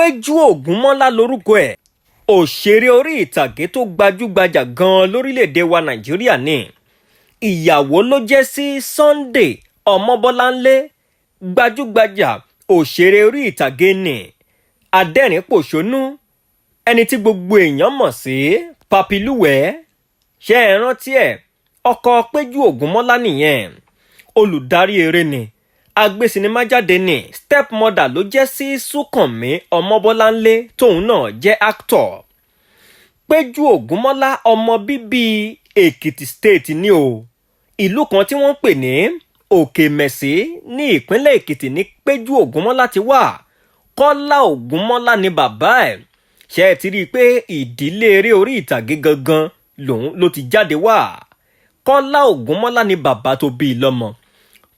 Péjú Ògúnmọ́lá lorúkọ ẹ̀. Òṣèré orí ìtàgé tó gbajúgbajà gan-an lórílẹ̀‐èdè wa Nàìjíríà ni. Ìyàwó ló jẹ́ sí Sunday Ọmọbọ́láńlé, gbajúgbajà òṣèré orí ìtàgé ni, adẹ́rìn-pòṣónú, ẹni tí gbogbo èèyàn mọ̀ sí Papi Lúwẹ̀ẹ́. Ṣé ẹ rántí ẹ̀? Ọkọ Péjú Ògúnmọ́lá nìyẹn. Olùdarí eré ni, agbésinimájáde ni, stepmother ló jẹ́ sí Súnkànmí Ọmọbọ́láńlé, tóun náà jẹ́ actor. Péjú Ògúnmọ́lá, ọmọ bíbí Èkìtì State ní o. Ìlú kan tí wọ́n ń pè ní Òkèmẹ̀sí ní ìpínlẹ̀ Èkìtì ní Péjú Ògúnmọ́lá ti wà. Kọ́lá Ògúnmọ́lá ni bàbá ẹ̀. Ṣe é ti rí i pé ìdílé eré orí ìtàgé gangan lòun ló ti jáde wá? Kọ́lá Ògúnmọ́lá ni bàbá tó bí i lọ́mọ.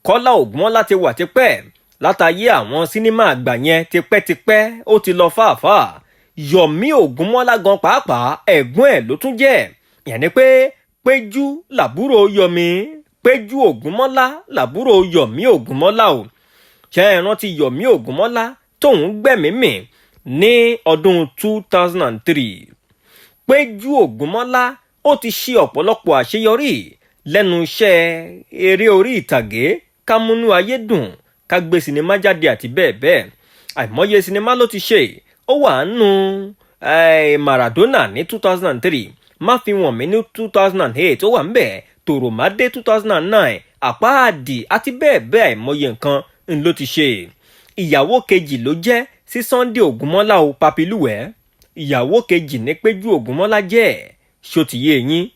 Kọ́lá Ògúnmọ́lá ti wà tipẹ́ látàyé àwọn sinimá àgbà yẹn tipẹ́tipẹ́, ó ti lọ fàáfàá. Yọ̀mí Ògúnmọ́lá gan pàápàá, ẹ̀gbọ́n ẹ̀ ló tún jẹ́. Yẹn ni pé Péjú làbúrò Yọ̀mí, Péjú Ògúnmọ́lá làbúrò Yọ̀mí Ògúnmọ́lá o. Ṣé ẹ rántí Yọ̀mí Ògúnmọ́lá tóun gbẹ̀mí mì ní ọdún 2003? Péjú Ògúnmọ́lá, ó ti ṣe ọ̀pọ̀lọpọ̀ àṣeyọrí lẹ́nu iṣẹ́ eré orí ìtàgé, ká múnú ayé dùn, ká gbé sinimá jáde àti bẹ́ẹ̀ bẹ́ẹ̀. Àìmọye sinimá ló ti ṣe. Ó wà nínú Maradona ní 2003, Má Fi Wọ̀n Mí ní 2008, ó wà ńbẹ̀, Tòròmádé 2009, Àpáàdì àti bẹ́ẹ̀ bẹ́ẹ̀. Àìmọye nǹkan ń ló ti ṣe. Ìyàwó kejì ló jẹ́ sí Sunday Ògúnmọ́lá o, Papi Lúwẹ̀ẹ́. Ìyàwó kejì ní Péjú Ògúnmọ́lá jẹ́. Ṣó ti yé yín?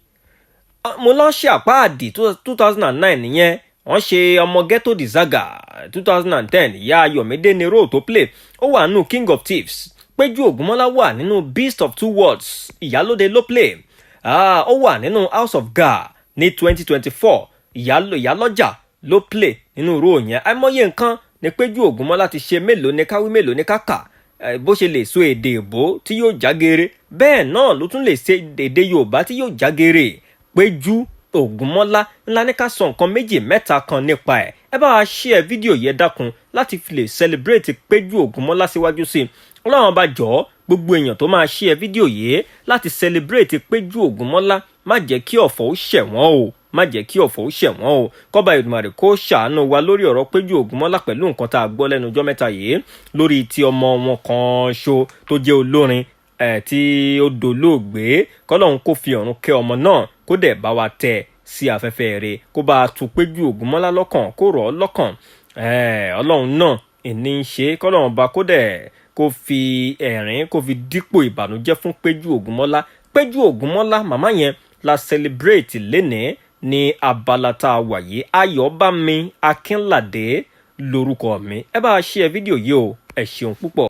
Mo lọ ṣe Àpáàdì 2009 nìyẹn. Wọ́n ṣe Ọmọ Ghetto Disaga 2010, ìyá Ayọ̀mídé ní role tó play. Ó wà nínú King of Thieves. Péjú Ògúnmọ́lá wà nínú Beast of Two Worlds, ìyálóde ló play. Ó wà nínú House of Ga'a ní 2024, ìyálọ́jà ló play nínú role yẹn. Àìmọye nǹkan ní Péjú Ògúnmọ́lá ti ṣe. Mélòó ní káwí, mélòó ní kákà? Bó ṣe lè sọ èdè èbó tí yóò jágere, bẹ́ẹ̀ náà ló tún lè ṣe èdè Yorùbá tí yóò jágere. Péjú Ògúnmọ́lá ńlá ní ká sọ nǹkan méjì mẹ́ta kan nípa ẹ̀. Ẹ bá wa share fídíò yẹn, dákun, láti fi lè celebrate Péjú Ògúnmọ́lá síwájú sí i. Ọlọ́run bá jọ̀ọ́, gbogbo èèyàn tó máa share fídíò yìí láti celebrate Péjú Ògúnmọ́lá, má jẹ́ kí ọ̀fọ̀ ó ṣẹ̀ wọ́n o, má jẹ́ kí ọ̀fọ̀ ó ṣẹ̀ wọ́n o. Kọ́ba Èdùmàrè kó ṣàánú wa lórí ọ̀rọ̀ Péjú Ògúnmọ́lá pẹ̀lú nǹkan tá a gbọ́ lẹ́nu ọjọ́ mẹ́ta yìí lórí ti ọmọ wọn kan ṣo tó jẹ́ olórin ẹ̀ tí ó dolóògbé. Kọ́lọ́hún kó fi ọ̀run kẹ́ ọmọ náà, kó dẹ̀ bá wa tẹ̀ sí afẹ́fẹ́ rẹ̀, kó bá a tu Péjú Ògúnmọ́lá lọ́kàn, kó rọ̀ ọ́ lọ́kàn. Ọlọ́run náà ìní ń ṣe. Kọ́lọ́run bá kó dẹ̀ kó fi ẹ̀rín kó fi dípò ìbànújẹ́ fún Péjú Ògúnmọ́lá. Péjú Ògúnmọ́lá, màmá yẹn la celebrate lénìí ní abala tá a wà yìí. Ayọ̀bámi Akínládé lórúkọ mi. Ẹ bá a share fídíò yìí o. Ẹ ṣeun púpọ̀.